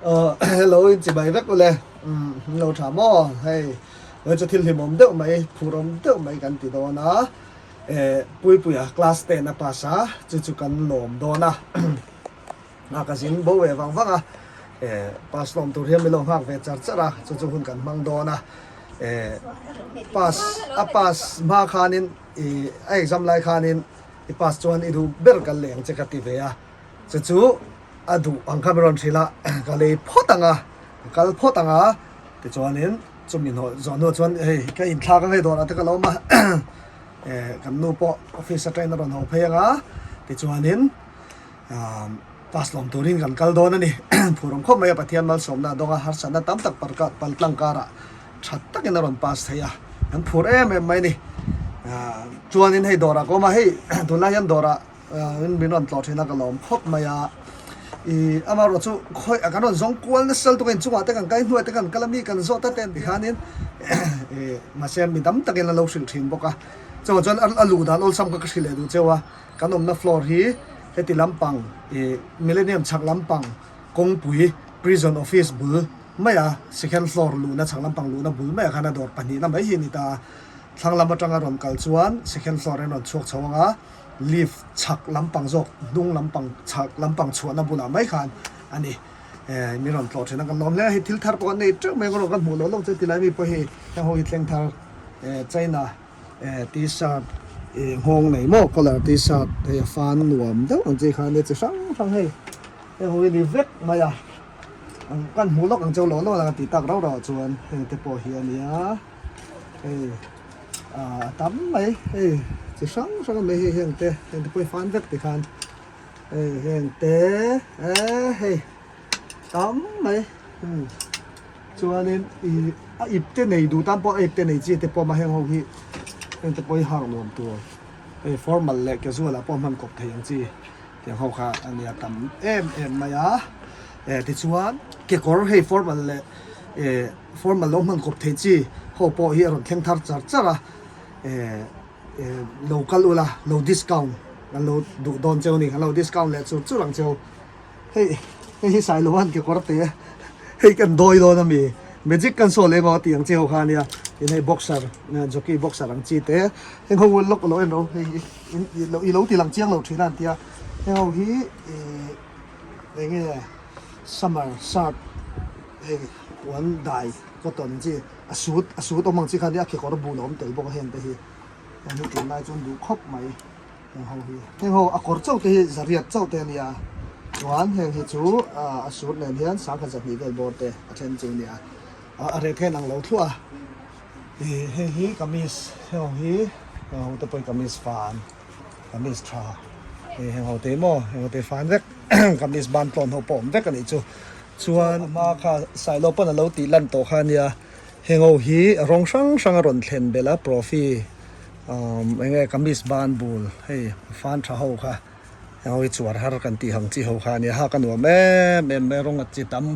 Hello in chibai vek ule umm lo tha maw hei vawi chu thil hlimawm deuh mai phurawm deuh mai kan ti dawn a eh Puipuia class ten a pass a chu chu kan lawm dawn a a ka zin bo ve vang vang a eh pass lawm tur hian min lo nghak ve char char a chu chu hun kan hmang dawn a eh pass a pass hma khanin ih a exam lai khanin i pass chuan i duh ber kan leng che ka ti ve a. Chu chu a duh ang kha min rawn hrilh a, ka lei phawt ang a, ka kal phawt ang a, tichuanin chumi hnawh zawh hnuah chuan hei ka inthlak ang hei dawrah te ka lo awm a, eh kan nu pawh office atangin a rawn haw phei ang a, tichuanin ah pass lawm turin kan kal dawn a ni. Phur awm khawp mai a, Pathian malsawmna a dawng a, harsatna tam tak paltlang karah tha takin a rawn pass thei a, kan phur em em mai a ni. Ah chuanin hei dawrah ka awm a, hei tunlai hian dawrah Min rawn tlawh thin a ka lawm khawp mai a, ih amaherawh chu khawi kan rawn zawng kual nasa lutuk a inchungah te kan kai hnuai te kan kal a mi kan zawt a te an ti khanin ih mahse mi dam takin an lo hrilh thin bawk a, chuvang chuan a luh dan awlsam kha ka hrilh leh duh cheu a, kan awmna floor hi heti lampang ih Millennium chhak lampang kawngpui prison office bul mai a second floor luhna chhak lampang luhna bul maiah khan a dawr pahnihna mai hi a ni ta a, thlang lam atanga rawn kal chuan second floor in rawn chhuak chho ang a. Lift chhak lampang zawk hnung lampang chhak lampang chhuahna bulah mai khan a ni. Eh mi rawn tlawh thin a kan lawm hle a, hei thil thar pawh an nei teuh mai erawh kan hmuh loh loh chu tilai mi pawh hei heng ho hi thleng thar eh China eh t-shirt eh nghawng nei maw collar t-shirt hei a fan nuam deuh ang chi kha ania chi hrang hrang hei heng ho hi ni vek mai a kan hmuh lawk ang cheu loh loh ang a tih tak rauh rauh ah chuan heng te pawh hi a nia. Hei a tam mai hei chi hrang hrang a mai hei heng te heng te pawh hi fan vek ti khan hei heng te eh hei tam mai umm chuanin ih a ip te nei duh tan pawh a ip te nei chi te pawh a awm a heng ho hi heng te pawh hi hak nuam tur hei formal leh casual ah pawh hman kawp thei ang chi. Tiang ho kha a nia tam em em mai a, eh tichuan kekawr hei formal leh eh formal lo hman kawp thei chi ho pawh hi a rawn thleng thar char char a, eh eh lo kal ula lo discount kan lo duh dawn cheu a ni, kan lo discount leh chur chur ang cheu. Hei hei hi Sailova'n kekawr te hei kan dawi dawn a mi, magic kan saw leh emaw tih ang chi ho kha a nia, tin hei boxer jockey boxer ang chi te heng ho lawk lo en rawh hei hi. I lo ti lang chiang lo thin a an ti a, heng ho hi ih eng nge summer shirt hei puan dai cotton chi a suit a suit awm ang chi kha ania a kekawr bul a awm tel bawk a heng te hi heng hi tunlai chuan duh khawp mai heng ho hi heng ho a kawr chauh te hi zariat chauh te ania chuan heng hi chu a suit nen hian sangkhat zahnih vel bawr te a then chu ania a reh kha inang lo thluah a. Ih hei hi kamis heng ho hi heng ho te pawh hi kamis fan kamis tha hei heng ho te maw heng ho te fan vek kamis ban tlawn ho pawh awm vek a nih chu chuan a hma kha Sailo pawn a lo tih lan tawh kha ania heng ho hi rawng hrang hrang a rawn thlen belh a profi umm eng nge kamis ban bul hei fan tha ho kha. Heng ho hi chuar har kan tih ang chi ho kha a nia, hak a nuam em em mai rawng a chi tam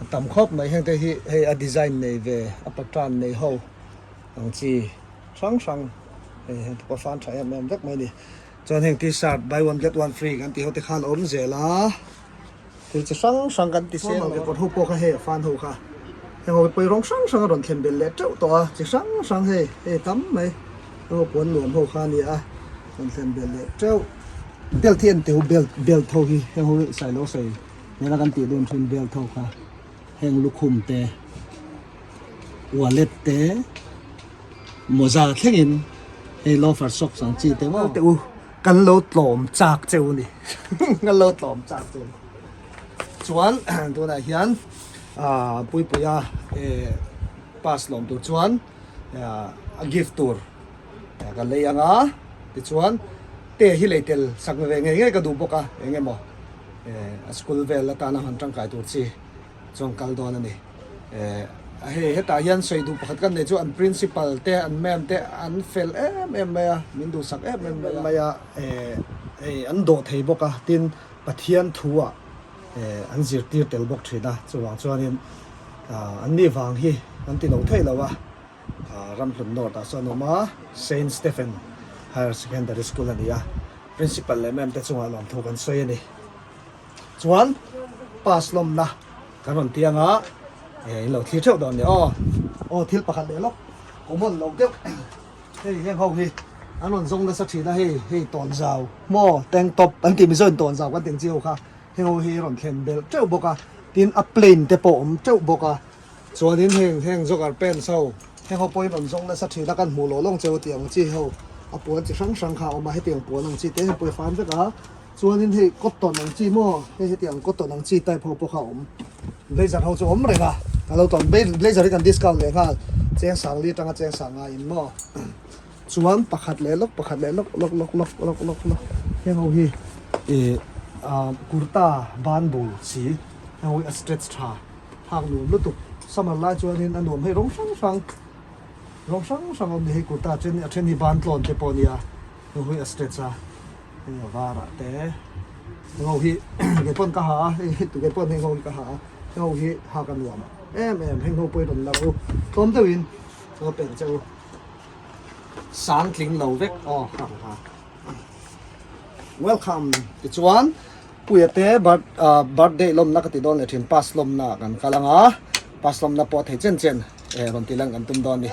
a tam khawp mai heng te hi hei a design nei ve a pattern nei ho ang chi hrang hrang hei heng te pawh fan tha em em vek mai a ni chuan heng t-shirt buy one get one free kan tih ho te kha a awm zel a. Thil chi hrang hrang kan ti seng lo. Kawr ho pawh kha hei a fan ho kha heng ho pawi rawng hrang hrang a rawn thlen belh leh teuh tawh a, chi hrang hrang hei hei tam mai heng ho puan nuam ho kha a ni a rawn thlen belh leh teuh. Belt hi en teu belt belt ho hi heng ho hi sailo sawi nena kan tih dun thin belt ho kha heng lukhum te wallet te mawza thlengin hei loafer socks ang chi te maw. Kan lo tlawm chak cheu ni kan lo tlawm chak cheu ni chuan tunah hian ah Puipuia eh pass lawm tur chuan a gift tur ka lei ang a tichuan te hi lei tel sak ve ngei ngei ka duh bawk a eng emaw eh a school vel atana han tangkai tur chi. Chuan kal dawn a ni. Eh, hei hetah hian sawi duh pakhat kan nei chu an principal te an ma'am te an fel em em mai a, min duhsak em em mai a. Mai a, eh, hei an dawh thei bawk a, tin Pathian thu ah eh an zirtir tel bawk thin a, chuvang chuanin ah an ni vang hi kan ti lo thei lo a, ah Ramhlun North ah sawn a awm a, Saint Stephen Higher Secondary School a ni a, principal leh ma'am te chungah lawmthu kan sawi a ni. Chuan pass lawmna. Kan rawn ti anga in lo thlir theuh dawn nia aw. Aw thil pakhat leh lawk common lo deuh hei heng ho hi an rawn zawng nasa thin a hei hei tawnzau maw tank top an tih mizo in tawnzau kan tih ang chi ho kha heng ho hi rawn thlen belh teuh bawk a tin a plain te pawh awm teuh bawk a chuanin heng heng jogger pants ho heng ho pawhin rawn zawng nasa thin a kan hmuh lawh lawng cheu tih ang chi ho a puan chi hrang hrang kha a awm a hetiang puan ang chi te heng pawh hi fan vek a. Chuanin hei cotton ang chi maw hei hetiang cotton ang chi type ho pawh kha a awm blazer ho chu a awm reng a ka lo tawn blazer hi kan discount leh nghal cheng sang li atanga cheng sang nga in maw chuan pakhat leh lawk pakhat leh lawk lawk lawk lawk lawk lawk lawk heng ho hi ih ah kurta ban bul si heng ho hi a stretch tha hak nuam lutuk summer lai chuanin a nuam hei rawng hrang hrang rawng hrang hrang a awm ni hei kurta then a then hi ban tlawn te pawh a nia heng ho hi a stretch a. Hei a varah te heng ho hi kei pawn ka ha a hei tu kei pawn heng ho hi ka ha a heng ho hi hak a nuam em em heng ho pawh hi rawn la u tlawm deuhin ka pe ang che u sang tling lo vek aw ha ha welcome tichuan puia te birth ah birthday lawmna ka ti dawn leh thin pass lawmna kan kal ang a pass lawmna pawh a thei chen chen. Eh rawn tih lan kan tum dawn ni.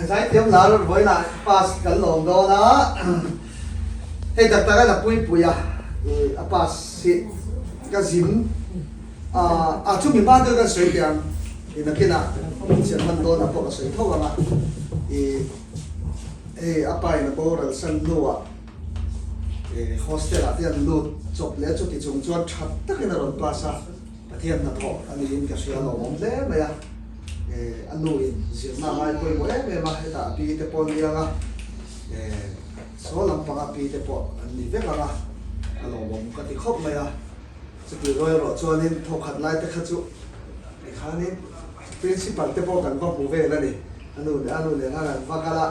Zaithiam lar vawiinah pass kan lawm dawn a, hei tak tak a la pui pui a, a pass hi ka zin a chumi hma deuh kan sawi teh ang, i nakinah insiam hman dawnah pawh ka sawi tho ang a, i hei a pa in a boral san hnuah hostel ah te an lut chawp leh chuti chung chuan tha takin a rawn pass a, Pathian hnathawh a niin ka hria lawmawm hle mai a. A nu in zirna a ngai pawimawh em em a, hetah a pi te pawh an ni ang a, saw lampang a pi te pawh an ni vek ang a, a lawmawm ka ti khawp mai a. Chutih rual erawh chuanin thawkhat lai te kha chu tikhanin principal te pawh kan va hmu vel a ni, a nu leh a nu leh khan an va kal a,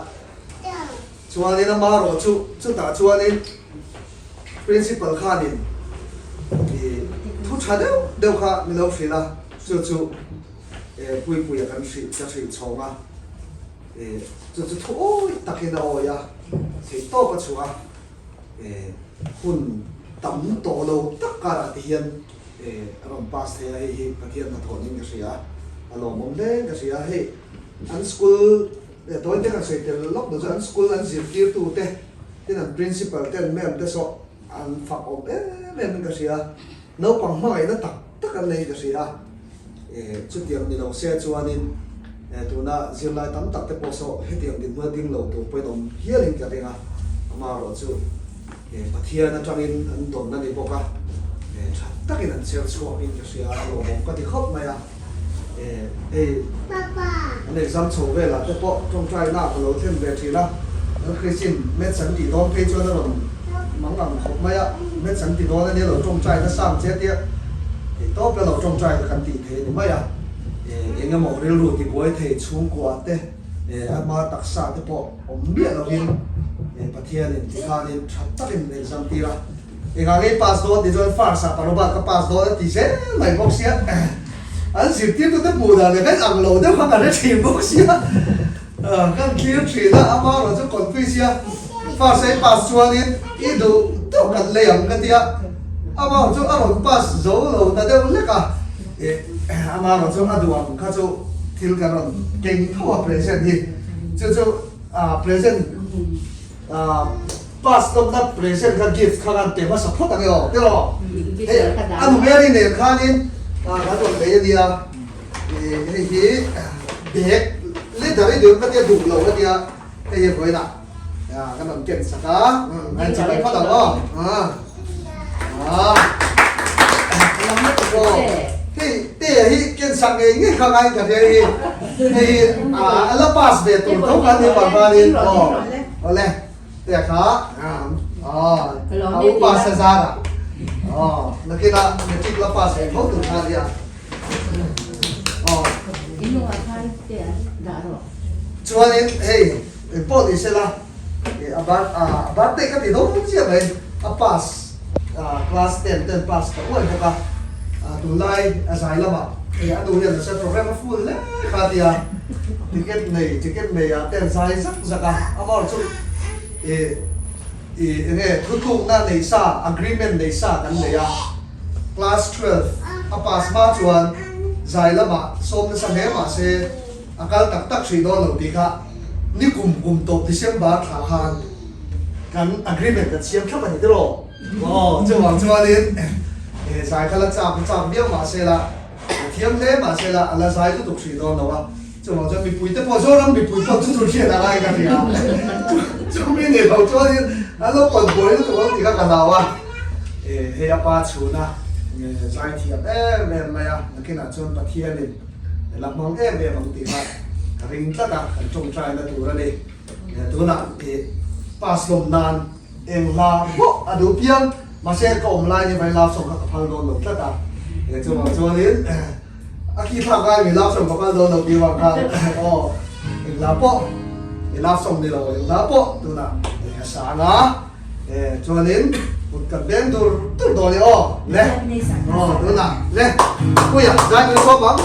chuanin ama erawh chu chutah chuanin principal khanin thu tha deuh deuh kha min lo hrilh a, chu chu. Eh Puipuia kan hrih ka hrih chhawng a, eh chu chu thu awih takin a awi a, theih tawp a chhuah a, eh hun tam tawh lo tak karah te hian eh a rawn pass thei a, hei hi Pathian hnathawh niin ka hria a, a lawmawm hle ka hria a, hei an school eh tawi te kan sawi tel lawk duh chu an school an zirtirtu te tin an principal te an ma'am te saw an fak awm em em in ka hria a, naupang hmangaihna tak tak an nei ka hria a. Chutiang ni lo se chuanin tuna zirlai tam tak te pawh saw hetiang dinhmun a ding lo tur pawhin awm hialin ka ring a, amaherawh chu Pathian atangin an dawn a ni bawk a, tha takin an chher chhuakin ka hria a, lawmawm ka ti khawp mai a, hei an exam chho velah te pawh tawngtaina ka lo thlen ve thin a, Christine maths an tih dawn phei chuan a rawn mang ang khawp mai a, maths an ti dawn a nia lo tawngtai nasa ang che tia theih tawp la lo tawngtai kha kan tih thei a ni mai a, eng emaw rilru tibuai thei chhungkua te ama taksa te pawh awm miah lovin Pathianin tikhanin tha takin min exam tir a. Engah ngei pass dawn tih chuan first ah Parobah ka pass dawn a ti zel mai bawk sia. An zirtirtu te hmuh dan leh kan ang lo deuh kha ka hre thin bawk sia. Kan clear thin a, ama erawh chu confuse sia. First a i pass chuanin i duh deuh kan lei ang ka tia. Ama erawh chu a rawn pass zo lo ta deuh hlek a. Ama erawh chu a duh ang kha chu thil kan rawn keng tho a present hi. Chu chu present Pass lawmna present kha gift kha kan pe hmasa phawt ang e aw tiraw? Hei a nu Mary nen khanin kan rawn lei a nia hei hi bag leather i deuh ka tia duh lo a tia hei hi vawiinah kan rawn ken sak a an chibai phawt ang aw. Hei te hi ken sak ngei ngei kha ngai ka hria hi hei a la pass ve tur tho khan ni vang khanin aw awle te kha a u pass a zara aw nakina matric la pass ve tho tur kha nia aw chuanin hei engpawh ni sela A birthday ka ti dawn chiah mai, a pass class ten ten pass ta uai bawk a, tunlai a zai lamah hei a nu hian nasa program a full hle kha tia ticket nei ticket nei ah te an zai zak zak a, amah chu ih ih enge thutlukna nei sa agreement nei sa kan nei a, class 12 a pass hma chuan. Zai lamah sawm nasa hle mah se a kal tak tak hrih dawn lo tih kha nikum kum tawp December thla khan kan agreement kan siam thlap a ni tiraw? Aw, chuvang chuanin zai kha la chak chak viau mah se la, a thiam hle mah se la a la zai lutuk hrih dawn lo a, chuvang chuan mipui te pawh Zoram mipui pawh chu chu hriat a ngai ka hria. Chumi ni lo chuanin an lo pawt buai lutuk ang tih kha ka hlau a. Hei a pa chhuna zai thiam em em mai a, nakinah chuan Pathianin la hmang em em ang tih kha ka ring tlat a, kan tawngtaina tur a ni. Tunah pass lawm nan eng hla pawh a duh piang, mahse ka awm lai ni vai love song kha ka phal dawn lo tlat a, chuvang chuanin a khi thlak ngai mi love song ka phal dawn lo tih vang khan aw eng hla pawh love song ni lo eng hla pawh tunah a sang a. E chuanin kut kan beng dur dur dawn e aw le aw tunah le puia zai kan sawm ang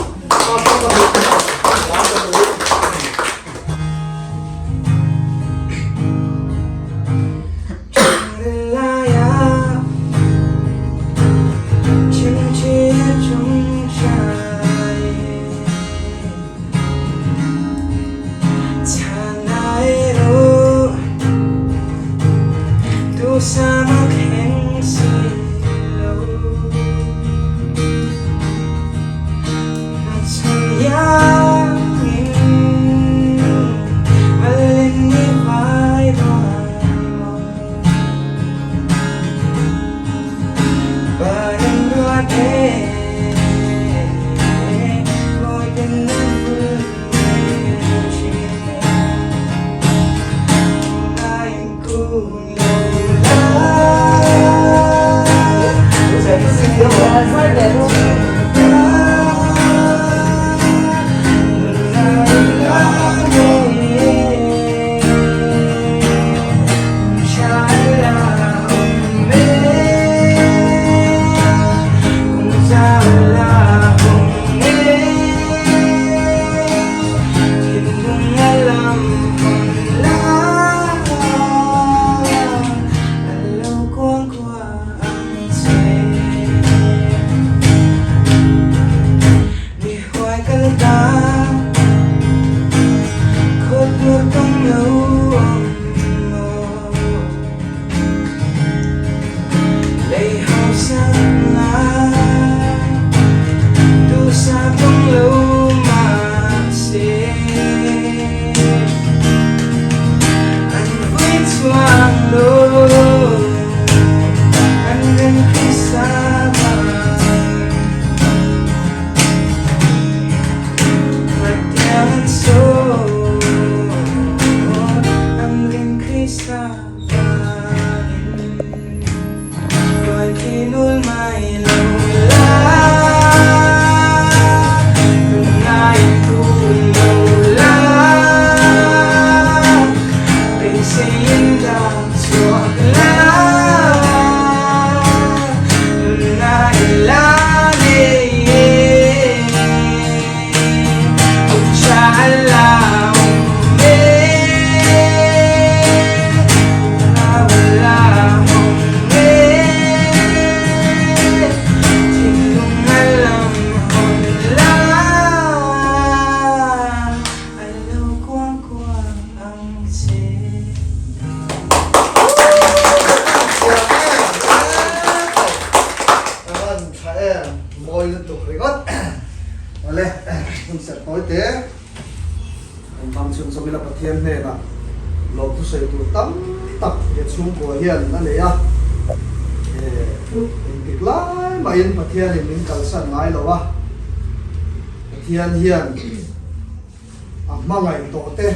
A hmangaih tawh te,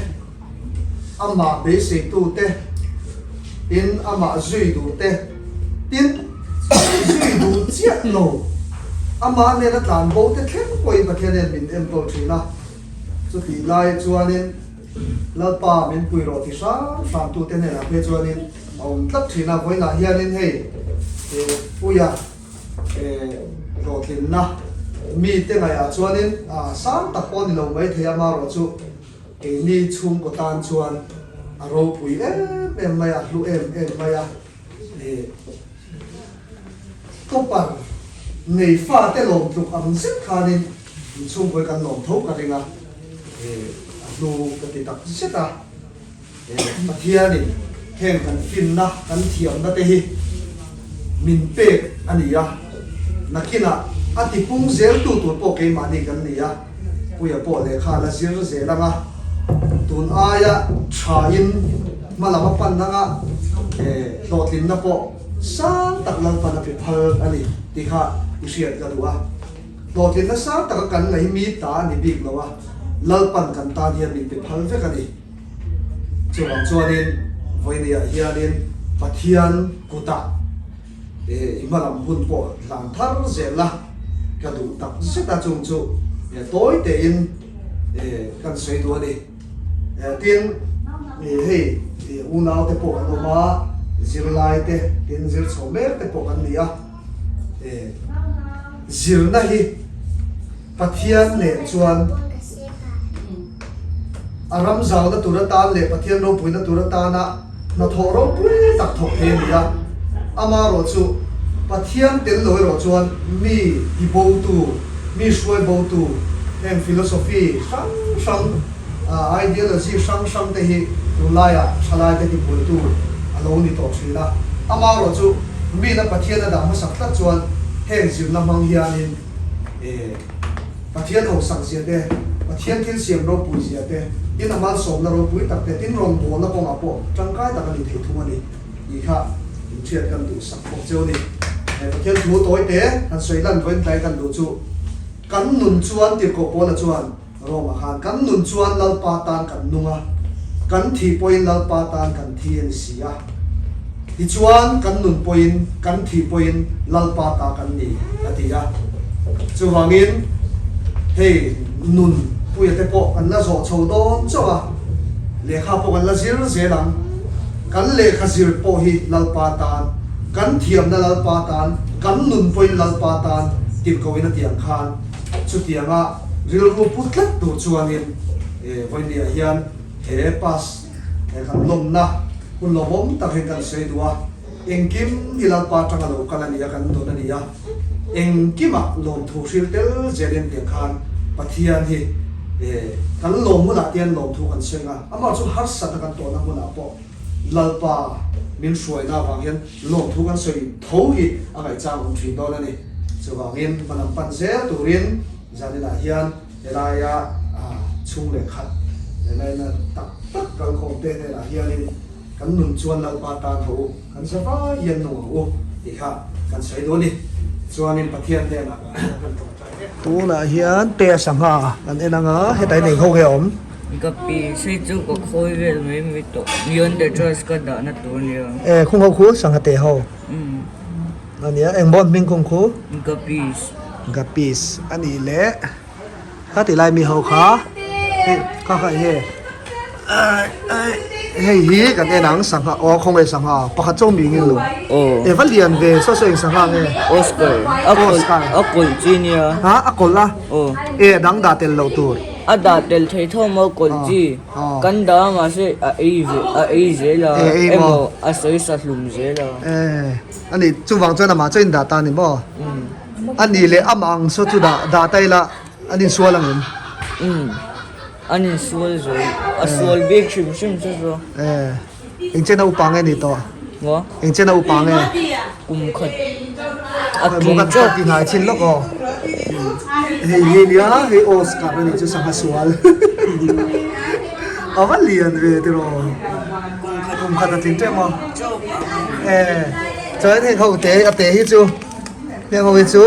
amah beiseitu te, tin amah zui duh te, tin zui duh chiah lo, amah nena tlan bo te thleng pawhin Pathian hian min enkawl thin a. Chutih lai chuanin Lalpa min pui rawh ti hram hram tute hnenah phei chuanin a awm tlat thin a. Vawiinah hianin hei Puia. Hlawhtlinna mite ngaihah chuanin sang tak pawh a ni lo maithei amarawh chu keini chhungkaw tan chuan a ropui em em mai a, hlu em em mai a. Topper nei fate lawm tluk ang zet khanin. Inchhungkawi kan lawm tho ka ring a, a hnu ka ti tak zet a. Pathianin heng kan finna, kan thiamna te hi min pek a ni a, nakinah a tipung zeltu tur pawh keimahni kan ni a, Puia pawh lehkha la zir zel anga, tun aia thain hma lam a pan anga hlawhtlinna pawh sang tak Lalpan a pe phal a ni tih kha i hriat ka duh a. Hlawhtlinna sang taka kan ngaih mi ta a ni bik lo a, Lalpan kan tan hian min pe phal vek a ni. Chuvang chuanin vawinia hianin Pathian kutah i hmalam hun pawh hlan thar zel la ka duh tak zet a, chung chu tawi tein kan sawi duh a ni. Tin, hei unaute pawh kan awm a, zirlaite tin zir chho mek te pawh kan ni a, zirna hi Pathian nen chuan a ram zauna tur atan leh Pathian ropuina tur atana hnathawh ropui tak thawk thei a ni a. Amaherawh chu Pathian tel lo erawh chuan mi tibotu, mi hruaibotu heng philosophy hrang hrang, ideology hrang hrang te hi tunlaiah thalaite tibuaitu a lo ni tawh thin a. Amaherawh chu mina Pathian a dah hmasak tlat chuan heng zirna hmang hianin, E, Pathian hausak zia te, Pathian thil siam ropui zia te, tin a malsawmna ropui tak te, tin rawngbawlna kawngah pawh tangkai tak a ni thei thung a ni tih kha inhriat kan duhsak bawk cheu a ni. E, Pathian thu tawi te han sawi lan vawiin tlai kan duh chu kan nun chuan Tirhkoh Paula chuan Rome ah khan kan nun chuan Lalpa tan kan nung a, kan thih pawhin Lalpa tan kan thi a ni si a. Tichuan kan nun pawhin kan thih pawhin Lalpa ta kan ni a ti a. Chuvangin hei nun puia te pawh kan la zawh chho dawn chauh a, lehkha pawh kan la zir zel ang. Kan lehkha zir pawh hi Lalpa tan, kan thiamna Lalpa tan, kan nun pawhin Lalpa tan tirhkohin a ti ang khan Chutianga rilru pu tlat tur chuanin vawinia hian he pass he kan lawmna hun lawmawm tak hi kan sawi duh a, engkim hi Lalpa atanga lo kal a ni a, kan dawn a ni a, engkimah lawmthu hril tel zelin tiang khan Pathian hi kan lawm hunah te hian lawmthu kan sawi ang a, amah chu harsatna kan tawhna hmunah pawh Lalpa min hruaina avang hian lawmthu kan sawi tho hi a ngaihchang awm thin dawn a ni. Chuvangin hmalam pan zel turin zaninah hian helaia chhung leh khat leh laina tak tak kalkhawm te hnenah hianin kan nun chuan Lalpa tan ho u, kan za vai hian nung ang u tih kha kan sawi duh a ni. Chuanin Pathian hnenah kan tawngtai mek. Tunah hian te sangha kan en ang a, hetah hian eng ho nge a awm? Ka pi, sei chu ka khawi vel mai mai tawh. Beyond the Trust ka dahna tur a nia. E, khung ho khu sangha te ho. A nia, eng maw an hming kawng khu? Guppies. Guppies a nih leh kha ti lai mi ho kha hei kha kha enge hei hi kan en ang sangha aw khawnge sangha pakhat chauh mi ngin lo e va lian ve saw saw eng sangha nge Oscar Oscar a kawlh chi nia ha a kawlh a e dang dah tel loh tur a dah tel thei tho maw kawlh chi kan dah a mahse a ei ve a ei zel a emaw a sawi sa hlum zel a. A nih chuvang chuan amah chuan in dah ta a ni maw? A nih leh amah ang saw chu dah dah ta ila an insual ang em? Umm an insual zo a sual bik hrim hrim chu chu. Eh eng chen a upa nge ni tawh? Maw? Eng chen a upa nge? Kum khat a tling tawp. Ti hnai chin lawk aw. Hei hi nia hei Oscar a nih chu sangha sual. A va lian ve tiraw. Kum khat a tling teuh maw? Eh chuan heng ho te a te hi chu heng ho hi chu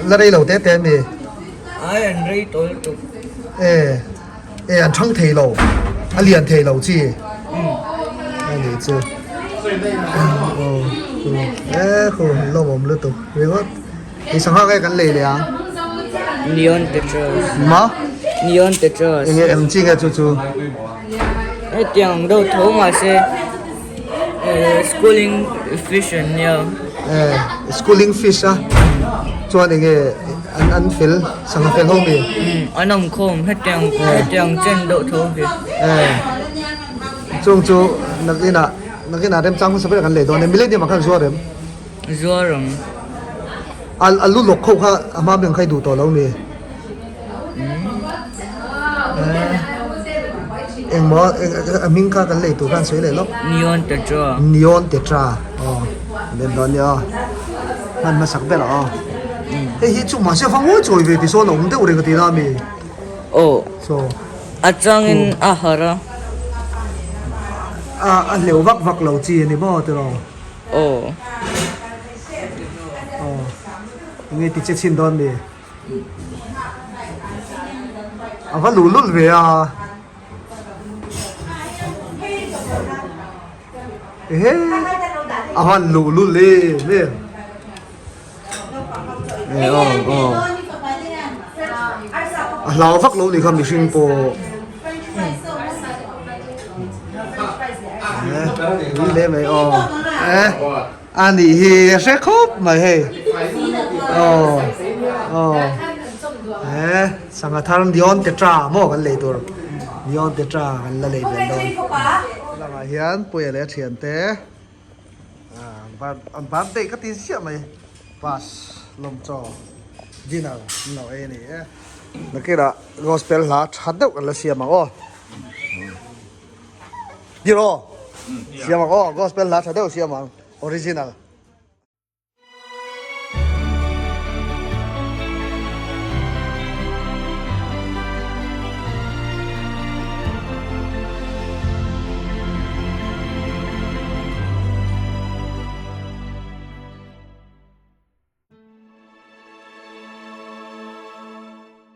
la rei lo te te a mi. Ai an rei tawl tuk. Eh eh an thang thei lo a lian thei lo chi a nih chu eh khu lawmawm lutuk ringawt. Hei sangha nge kan lei leh ang? Neon Tetras. Ma? Neon Tetras. Enge eng chi nge chu chu? Hetiang deuh tho mahse eh schooling fish an nia. Eh schooling fish a chuan enge an an fel sangha fel ho mi? Um an awm khawm hetiang hetiang chen deuh tho hi. Eh chung chu nakinah nakinah remchang hmasa ber kan lei dawn e millennium ah khan zuar em? Zuar ang. A a lu lawk ho kha a hma beng kha i duh tawh lo mi? Engmaw a hming kha kan lei tur khan sawi leh lawk. Neon Tetra. Neon Tetra aw lem dawn nia aw hman hmasak ber aw hei hi chu mahse va ngawi chawi ve ti sawn a awm deuh reng a ti na ami. Aw so a changin a harh a. A a hleuh vak vak lo chi a ni maw tiraw. Aw. Aw enge ti che chhin dawn mi. A va luh lulh ve a. Ehe a van luh lulh em em. E aw aw a hlau vak lo ni kha mihring pawh. E ui hle mai aw e. A nih hi a hre khawp mai hei aw aw he sangha thar neon tetra maw kan lei tur neon tetra kan la lei vel dawn lamah hian puia leh a thian te an birthday ka ti ziah mai bus lawmchaw dinner an lo ei a ni e nakinah gospel hla tha deuh kan la siam ang aw. Tiraw? Siam ang aw, gospel hla tha deuh siam ang, original.